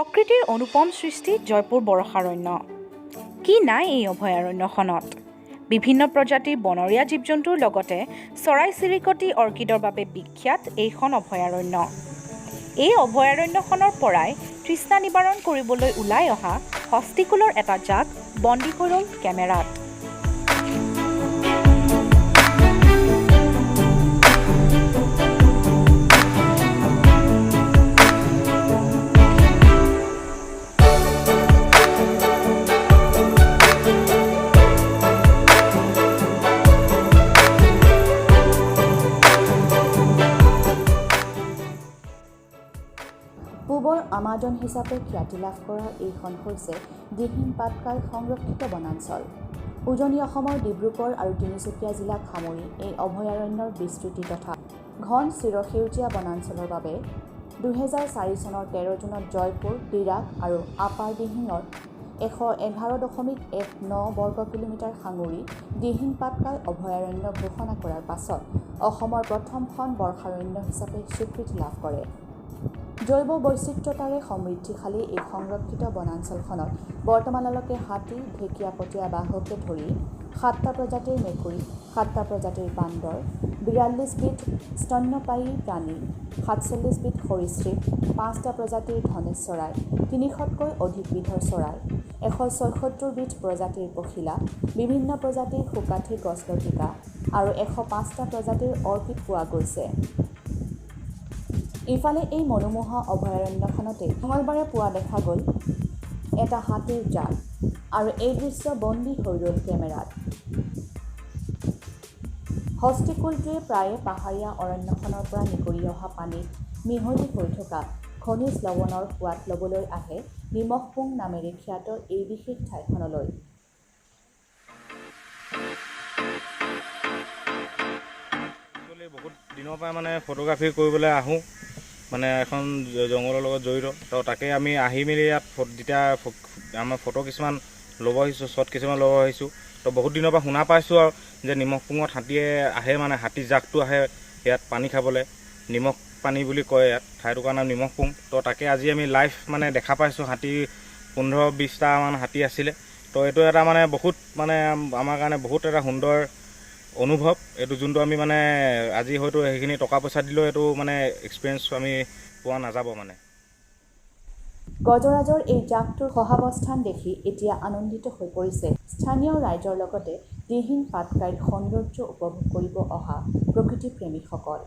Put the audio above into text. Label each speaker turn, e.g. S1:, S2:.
S1: প্ৰকৃতিৰ অনুপম সৃষ্টি জয়পুৰ বৰষাৰণ্য। কি নাই এই অভয়াৰণ্যখনত? বিভিন্ন প্ৰজাতিৰ বনৰীয়া জীৱ জন্তুৰ লগতে চৰাই চিৰিকটি, অৰ্কিডৰ বাবে বিখ্যাত এইখন অভয়াৰণ্য। এই অভয়াৰণ্যখনৰ পৰাই তৃষ্ণা নিবাৰণ কৰিবলৈ ওলাই অহা হস্তিকুলৰ এটা জাক বন্দী হৈ ৰ'ল কেমেৰাত।
S2: পূবৰ আমাজন হিচাপে খ্যাতি লাভ কৰা এইখন হৈছে দিহিং পাটকাই সংৰক্ষিত বনাঞ্চল। উজনি অসমৰ ডিব্ৰুগড় আৰু তিনিচুকীয়া জিলাক সামৰি এই অভয়াৰণ্যৰ বিস্তৃতি তথা ঘন চিৰসেউজীয়া বনাঞ্চলৰ বাবে 2004 চনৰ 13 জুনত জয়পুৰ, ডিৰাক আৰু আপাৰ দিহিঙৰ 111.19 বৰ্গ কিলোমিটাৰ সাঙুৰি দিহিং পাটকাই অভয়াৰণ্য ঘোষণা কৰাৰ পাছত অসমৰ প্ৰথমখন বৰ্ষাৰণ্য হিচাপে স্বীকৃতি লাভ কৰে। জৈৱ বৈচিত্ৰতাৰে সমৃদ্ধিশালী এই সংৰক্ষিত বনাঞ্চলখনত বৰ্তমানলৈকে হাতী, ঢেকীয়াপতীয়া বাঘকে ধৰি 7টা প্ৰজাতিৰ মেকুৰী, 7টা প্ৰজাতিৰ বান্দৰ, 42বিধ স্তন্যপায়ী প্ৰাণী, 47বিধ সৰীসৃপ, 5টা প্ৰজাতিৰ ধনেশ চৰাই, 300তকৈ অধিক বিধৰ চৰাই, 176বিধ প্ৰজাতিৰ পখিলা, বিভিন্ন প্ৰজাতিৰ শুকাঠি গছ লতিকা আৰু 105টা প্ৰজাতিৰ অৰ্কিড পোৱা গৈছে। ইফালে এই মনোমোহা অভয়াৰণ্যখনতে মঙলবাৰে পুৱা দেখা গ'ল এটা হাতীৰ জাক আৰু এই দৃশ্য বন্দী হৈ ৰ'ল কেমেৰাত। হস্তিকুলটোৱে প্ৰায়ে পাহাৰীয়া অৰণ্যখনৰ পৰা নিগৰি অহা পানীত মিহলি হৈ থকা খনিজ লৱণৰ সোৱাদ ল'বলৈ আহে নিমখপুং নামেৰে খ্যাত এই বিশেষ ঠাইখনলৈ।
S3: বহুত দিনৰ পৰা মানে ফটোগ্ৰাফী কৰিবলৈ আহোঁ, মানে এখন জংঘলৰ লগত জড়িত, তো তাকে আমি আহি মেলি ইয়াত যেতিয়া আমাৰ ফটো কিছুমান ল'ব আহিছোঁ, শ্বট কিছুমান ল'ব আহিছোঁ। তো বহুত দিনৰ পৰা শুনা পাইছোঁ আৰু যে নিমখপুঙত হাতীয়ে আহে, মানে হাতী জাকটো আহে ইয়াত পানী খাবলৈ, নিমখ পানী বুলি কয় ইয়াত ঠাইটুকুৰাৰ নাম নিমখপুং। তো তাকে আজি আমি লাইভ মানে দেখা পাইছোঁ, হাতী 15-20টামান হাতী আছিলে। তো এইটো এটা মানে বহুত মানে আমাৰ কাৰণে বহুত এটা সুন্দৰ অনুভৱ, এইটো যোনটো আমি মানে আজি হয়তো সেইখিনি টকা পইচা দিলেও এইটো মানে এক্সপিৰিয়েঞ্চ আমি পোৱা নাযাব। মানে
S2: গজৰাজৰ এই জাকটোৰ সহাৱস্থান দেখি এতিয়া আনন্দিত হৈ পৰিছে স্থানীয় ৰাইজৰ লগতে দিহিং পাটকাইৰ সৌন্দৰ্য উপভোগ কৰিব অহা প্ৰকৃতিপ্ৰেমীসকল।